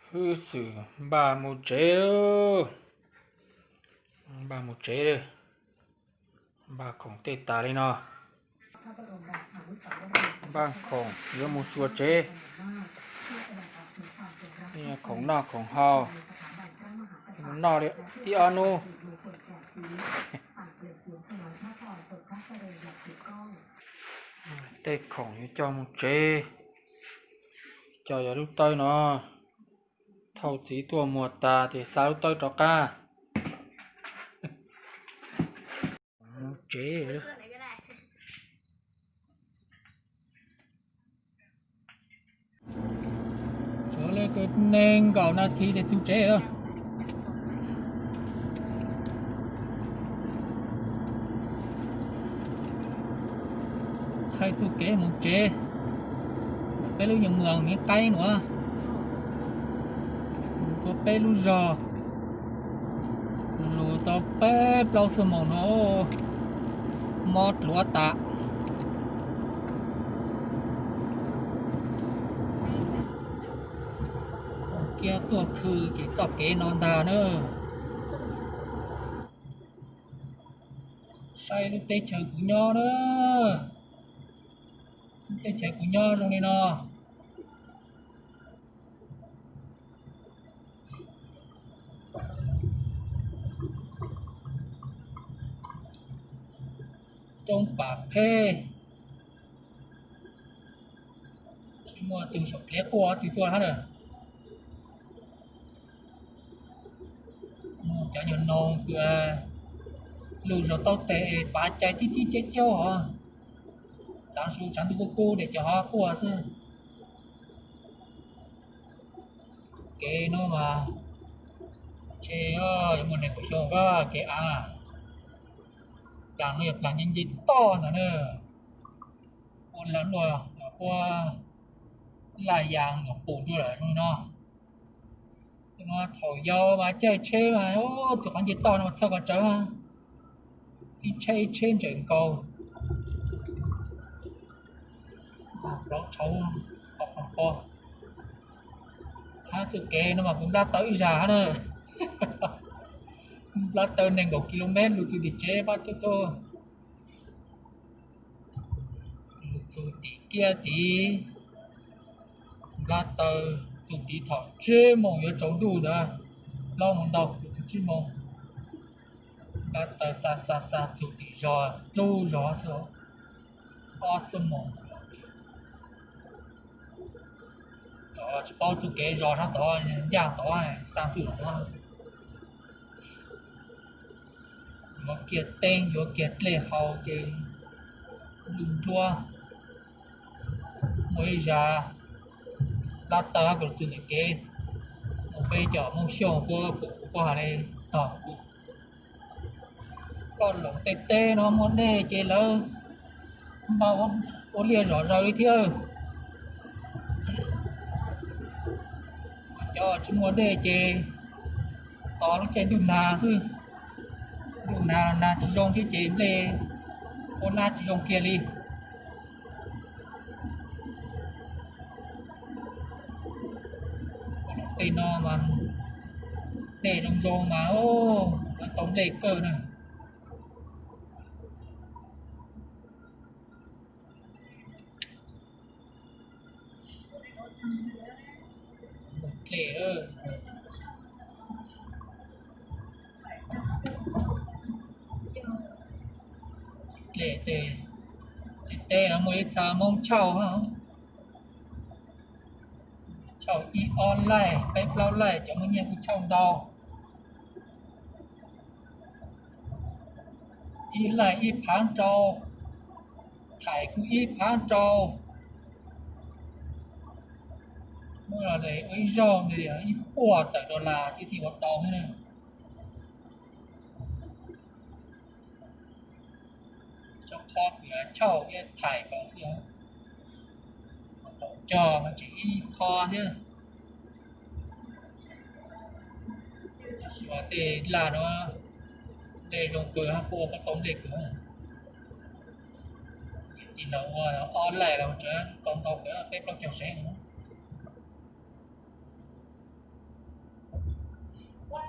Hwj xwm npaj mus tsev, npaj mus tsev, npaj khoom tej tas li no. Npaj khoom yuav mus xyuas tsev, khoom noj khoom haus, mus noj li ib ob hnub. Tej khoom yuav coj mus tsev, coj yog lub tawb no, thauj txiv tuaj muag tas ces xa lub tawb rov qab. Mus tsev. Tshuav li nees nkaum nas this ces txug tsev lawm. Thaij txuj kev mus tsev, peb lub nyuag moos Nyiv Qaib nuav, mus rua peb lub zog, lug tau peb plaub xuab moos no, mob dluav tas. Kiag tuaj khw ces txoj kev no ntag na. Saib lub teb chaws kuv nyob na, lub teb chaws kuv nyob zoo li no. Roob Pas Phej, tsis muaj tug saum dliv quaj twg tuaj hab na. Muaj cov nyuag noog kws lug zog taub teg pav cai tib tib ciab ciab os. Taav su tshav ntuj kub kub ces cov ho quaj xwb. Kev nuav mas tseem yuav muaj neeg kuj xyoo koj kev av. Plag nuav yog plag nce nce toj ntag na. Puab laj luaj, puab laj ya los pum rua lawm zoo no. Thaum yau mas caij tsheb mas txug qhov nce toj no mas txhawj qhov tsawv, ib tsheb ib tsheb ntsawm nkaus, plaub tshauv, pos pos pos. Hab txuj kev no mas kuv nplab taw ib zag hab na. Nplab taw nees nkaum kilomev lug txug tim tsev pab tub tub. Lug txug tim kiab tid, nplab taw txug tid thaum tsib moos yuav tsaus ntuj ntawd, plaub moos ntau lug txug tsib moos. Nplab taw xa xa xa txug tim zos, dlub zos xwb, ob xuab moos. Tod tsis paub txuj kev zos sab tod, ncaj tod xa txuj zos. Yuav kiag teeb yuav kiag dlej haus ces lug nruab. Muaj ib zag nplab taw hab kuv txug ntawm kev, mus peb cov Moob Xyooj puab pum kuv puab has le tog kuv. Koj loos tej teb no muaj dej ces lawv npaj ua liaj zom zaws li thiab. Cov tsis muaj dej ces tos lub caij ntuj nag xwb. Ntuj nag los nag tsis zoo thiab ces nplej ua nab tsis zoo kiag li. Tej no mas dej zoo zoo mas tau nplej kawg na. Dlej, dlej, tej teb no muaj ib txha Moob chauj, chauj ib ob laij peb plaub laij cov muaj nyiaj kuj chauj ntau. Ib laij ib phav rau, thaim kuj ib phav rau. Muab los ua ib zaug ntawd ib puas tawm dollar thiaj ua tau thiab na. Tsob qhov kws chauj thiab thaim nkaus xwb, thaum cog mas tseem ib qho thiab. Tab sis mas tej laj no nplej zoo kawg, puab ua puab tau nplej kawg. Tim no ua ob laij los tseem tau ntau kawg, peb plaub caug seev.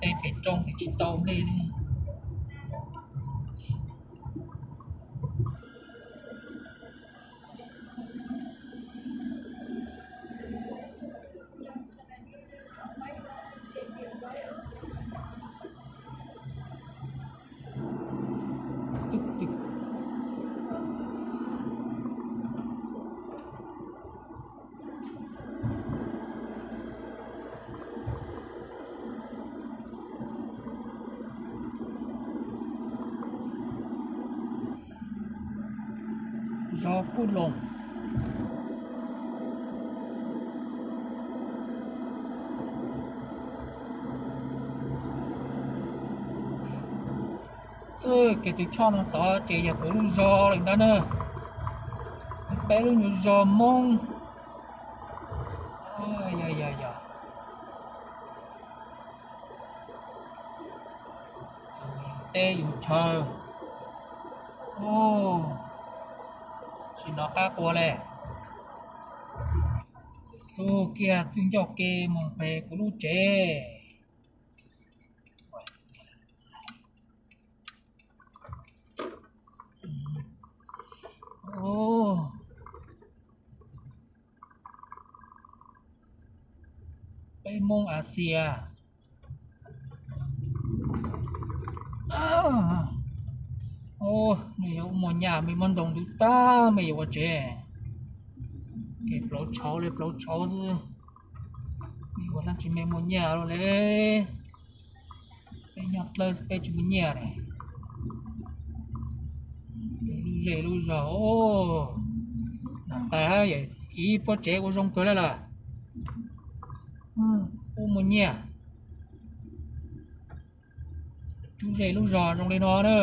Tej pem roob ces tsis tau nplej li. Zos kuj los. Txij kiag tus choj no tod ces yog kuv lub zos lawm ntag na. Peb lub nyuag zos Hmoob. Yog yog yog. Txawm yus teb yus chaw. Tsis hnov qab qua li. Xub kiag txij ncauj ke mus pem kuv lub tsev. Peb Hmoob Asia. Mej yuav ua muaj nyaj, mej muab ntoo ntub tag mej yuav ua tsev. Kev plaub tshauv li plaub tshauv xwb, mej ua dlaab tsi mej muaj nyaj lawm li. Peb nyob dlawb xwb peb tsis muaj nyaj ne. Lub zej lub zog, nam tais hab ib puab tsev ua zoo kawg li lawm. Ub muaj nyaj. Lub zej lub zog zoo li no na.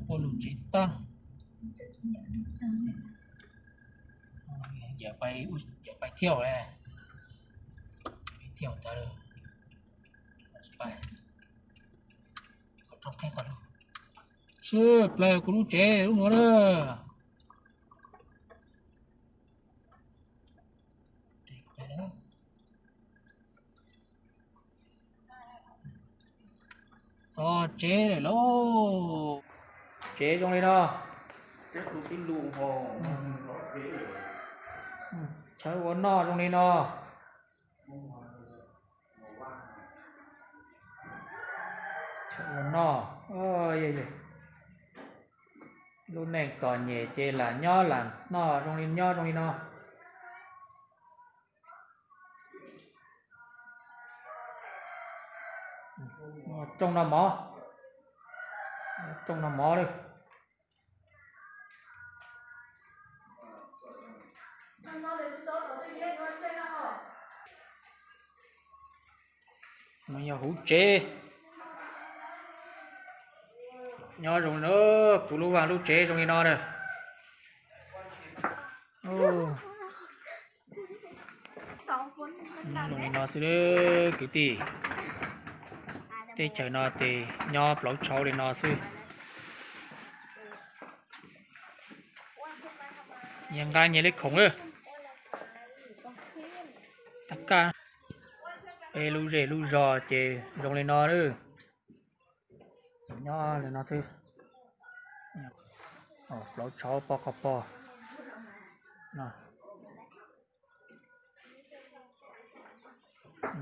Ua lug tsev tag. Yawm pais thiab, thiab tag. Sib plawg kuv lub tsev lub nuav na. Txog tsev lawm lauj. Tsev zoo li no. Tshawb ua noj zoo li no. Tshawb ua noj. Lub neej txom nyem ces lam nyob lam noj zoo li, nyob zoo li no. Rooj noj mov, rooj noj mov lawm. No yog huv tsev. Nyob zoo li no, kuv lub vaj lub tsev zoo li no na. Zoo li no xwb kwv tij. Teb chaws no ces nyob plaub tshauv li no xwb. Nyias nqa nyias li khoom lawm. Tab kaj, peb lub zej lub zog ces zoo li no lawm. Nyob li no xwb. Plaub tshauv pog qhov pog.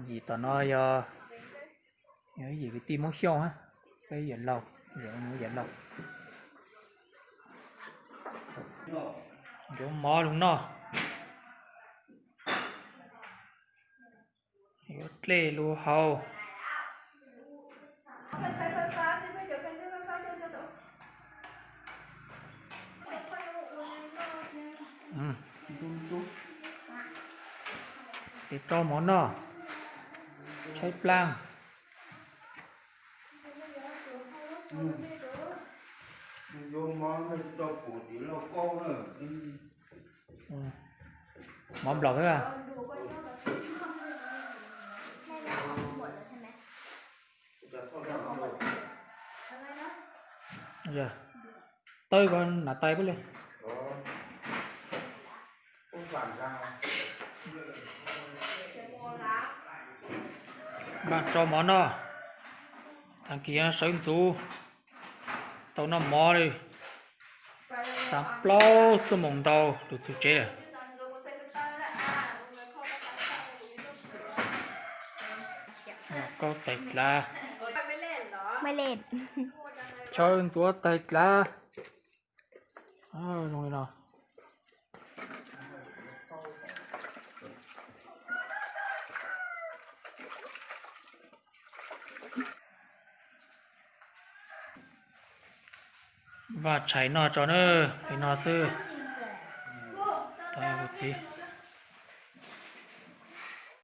Yim tom no yog, yog ib yim kwv tij Hmoob Xyooj, peb yawm laug, yawm laug. Yuav mov lug noj, yuav dlej lug haus. Tes rau mov noj, tshaib plaab. Mov nplaum xwb. Tawb ko nam tais puab li. Npaj tso mov noj. Tag kis sawv ntxuv tau noj mov li. Xav plaub xuab moos ntau lug txug tsev. Kaub tais dlav, chaw ntxuav tais dlav. Zoo li no. Vaj tshais noj tso na, li no xwb. Txiv,